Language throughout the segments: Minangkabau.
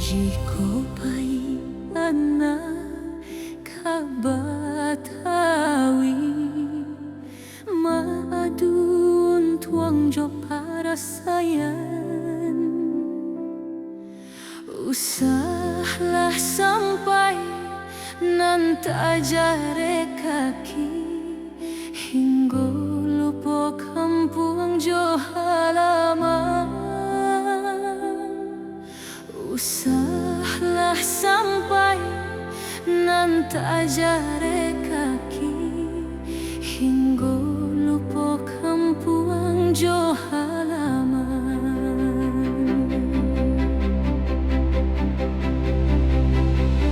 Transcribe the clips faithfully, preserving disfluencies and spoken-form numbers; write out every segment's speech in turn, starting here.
Jikok pai anak ka Batawi, maadu untuang jo parasaian. Usahlah sampai nan tajarek kaki, hinggo lupo kampuang jo halaman. Usahlah sampai nan tajarek kaki, hinggo lupo kampuang jo halaman.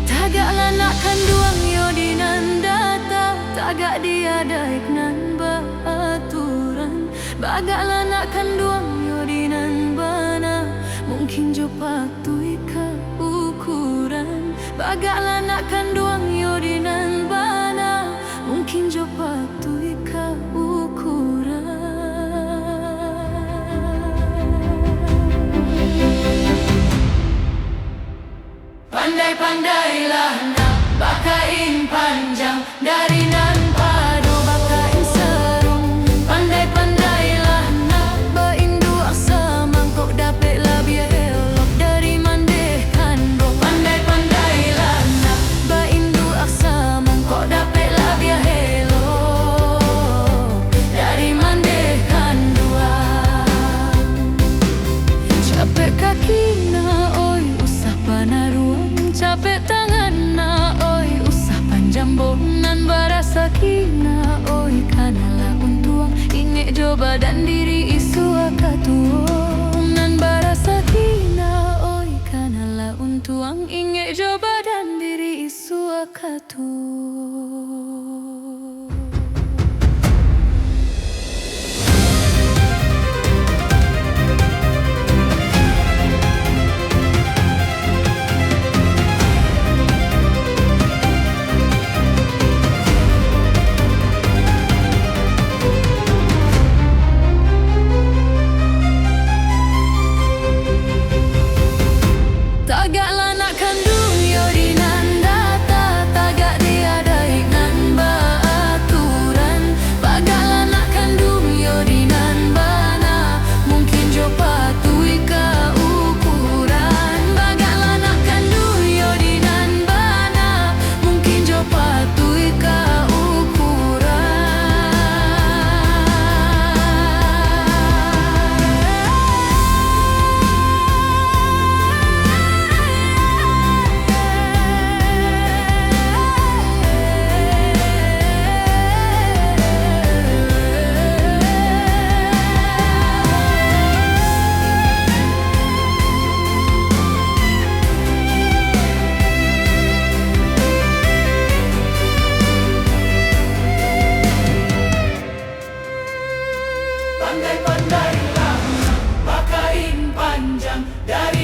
Tagaklah nak kanduang yo di nan data, tagak di adaik nan baaturan. Bagaklah nak kanduang yo di nan bana, mungkin jo patuik ka ukuran. Bagaklah nak kanduang yo di nan bana, mungkin jo patuik ka ukuran. Pandai-pandailah nak bakain panjang dari nan pado bakain sarung. Pandai-pandailah nak bainduak samangkok dapek labiah elok dari mandeh kanduang. Pandai-pandailah nak bainduak samangkok dapek labiah elok dari mandeh kanduang. Capek kaki nak, oi, usah panaruang. Capek tangan nak, oi, usah panjang boh. Nan barasaki nak, oi, kanalah untuang. Ingek jo badan diri isuak ka tuo. Nan barasaki nak, oi, kanalah untuang. Ingek jo badan diri isuak ka tuo. Tagaklah nak kanduang yo di nan data, tagak di adaik nan baaturan. Bagaklah nak kanduang yo di nan bana, mungkin jo patuik ka ukuran. Bagaklah nak kanduang yo di nan bana, mungkin jo patuik ka ukuran. Pandai-pandailah bakain panjang dari